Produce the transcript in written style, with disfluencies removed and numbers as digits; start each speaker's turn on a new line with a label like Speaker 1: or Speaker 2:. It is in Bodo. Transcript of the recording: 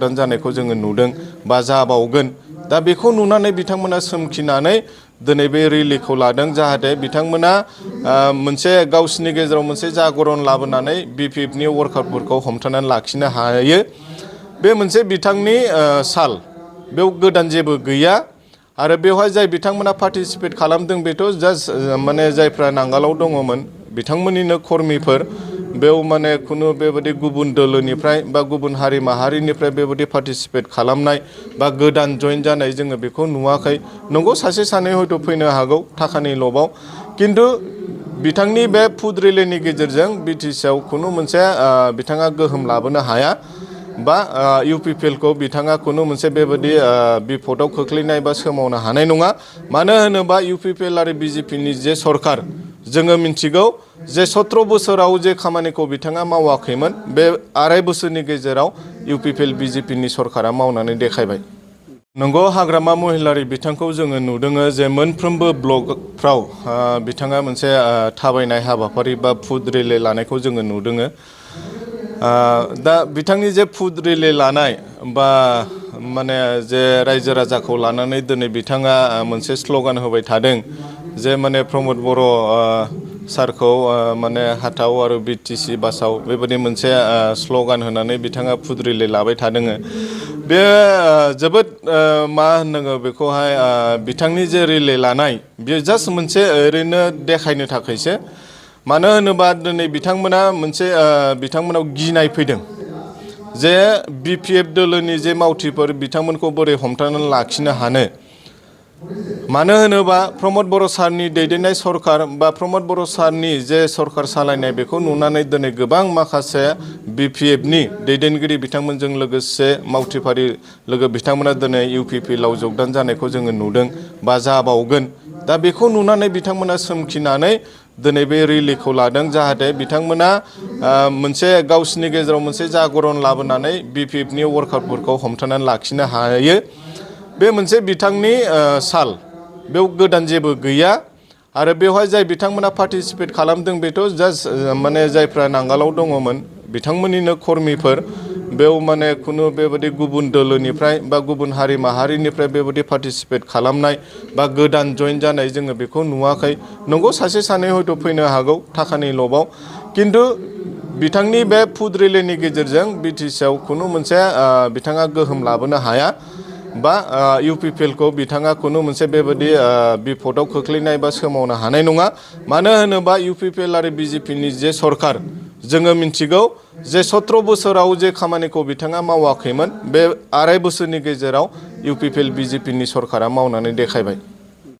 Speaker 1: जगदान जानायखौ जोङो नुदों बा जाबावगोन। दा बेखौ नुनानै बिथांमोना सोमखिनानै दिनै बे रेलिखौ लादों जाहाथे बिथांमोना मोनसे गावसिनि गेजेराव मोनसे जागरण लाबोनानै BPFनि वर्कारफोरखौ हमथानानै लाखिनो हायो। बे मोनसे बिथांनि साल बेयाव गोदान जेबो गैया आरो बेवहाय जाय बिथांमोना पार्टिसिपेट खालामदों बेथ' जास्ट माने जायफ्रा नांगालाव दङमोन बिथांमोननिनो कर्मिफोर बेयाव माने खुनु बेबायदि गुबुन दोलोनिफ्राय बा गुबुन हारि माहारिनिफ्राय बेबायदि पार्टिसिपेट खालामनाय बा गोदान जइन जानाय जोङो बेखौ नुवाखै। नंगौ सासे सानै हयथ' फैनो हागौ थाखानि लबाव, किन्तु बिथांनि बे फुड रिलेनि गेजेरजों BTCआव खुनु मोनसे बिथाङा गोहोम लाबोनो हाया बा UPPLखौ बिथाङा खुनु मोनसे बेबायदि बिपदआव खोख्लैनाय बा सोमावनो हानाय नङा। मानो होनोबा UPPL आरो BJPनि जे सरकार जोङो मिन्थिगौ जे 17 बोसोराव जे खामानिखौ बिथाङा मावाखैमोन बे आराय बोसोरनि गेजेराव UPPL BJPनि सरकारा मावनानै देखायबाय। नंगौ हाग्रामा महिलारि बिथांखौ जोङो नुदों जे मोनफ्रोमबो ब्लकफ्राव बिथाङा मोनसे थाबायनाय हाबाफारि बा फुड रिले लानायखौ जोङो नुदों। दा बिथांनि जे फुड रिले लानाय बा माने जे रायजो राजाखौ लानानै दिनै बिथाङा मोनसे स्ल'गान होबाय थादों जे माने प्रमद बर' सारखौ माने हाथाव आरो BTC बासाव बेबायदि मोनसे स्ल'गान होनानै बिथाङा फुड रिले लाबाय थादों। बे जोबोद मा होननांगौ बेखौहाय बिथांनि जे रिले लानाय बेयो जास्ट मोनसे ओरैनो देखायनो थाखायसो। मानो होनोबा दिनै बिथांमोना मोनसे बिथांमोनाव गिनाय फैदों जे BPF दोलोनि जे मावथिफोर बिथांमोनखौ बोरै हमथानानै लाखिनो हानो। मानो होनोबा प्रमद बर' सारनि दैदेननाय सरकार बा प्रमद बर' सारनि जे सरकार सालायनाय बेखौ नुनानै दिनै गोबां माखासे BPFनि दैदेनगिरि बिथांमोनजों लोगोसे मावथिफारि लोगो बिथांमोना दिनै UPPLआव जगदान जानायखौ जोङो नुदों बा जाबावगोन। दा बेखौ नुनानै बिथांमोना सोमखिनानै दिनै बे रेलिखौ लादों जाहाथे बिथांमोना मोनसे गावसिनि गेजेराव मोनसे जागरण लाबोनानै BPFनि वर्कारफोरखौ हमथानानै लाखिनो हायो। बे मोनसे बिथांनि साल बेयाव गोदान जेबो गैया आरो बेवहाय जाय बिथांमोना पार्टिसिपेट खालामदों बेथ' जास्ट माने जायफ्रा नांगालाव दङमोन बिथांमोननिनो कर्मिफोर बेयाव माने खुनु बेबायदि गुबुन दोलोनिफ्राय बा गुबुन हारि माहारिनिफ्राय बेबायदि पार्टिसिपेट खालामनाय बा गोदान जइन जानाय जोङो बेखौ नुवाखै। नंगौ सासे सानै हयथ' फैनो हागौ थाखानि लबाव, किन्तु बिथांनि बे फुड रिलेनि गेजेरजों BTCआव खुनु मोनसे बिथाङा गोहोम लाबोनो हाया बा UPPLखौ बिथाङा खुनु मोनसे बेबायदि बिपदआव खोख्लैनाय बा सोमावनो हानाय नङा। मानो होनोबा UPPL आरो BJPनि जे सरकार जोङो मिन्थिगौ जे 17 बोसोराव जे खामानिखौ बिथाङा मावाखैमोन बे आराय बोसोरनि गेजेराव UPPL BJPनि सरकारा मावनानै देखायबाय।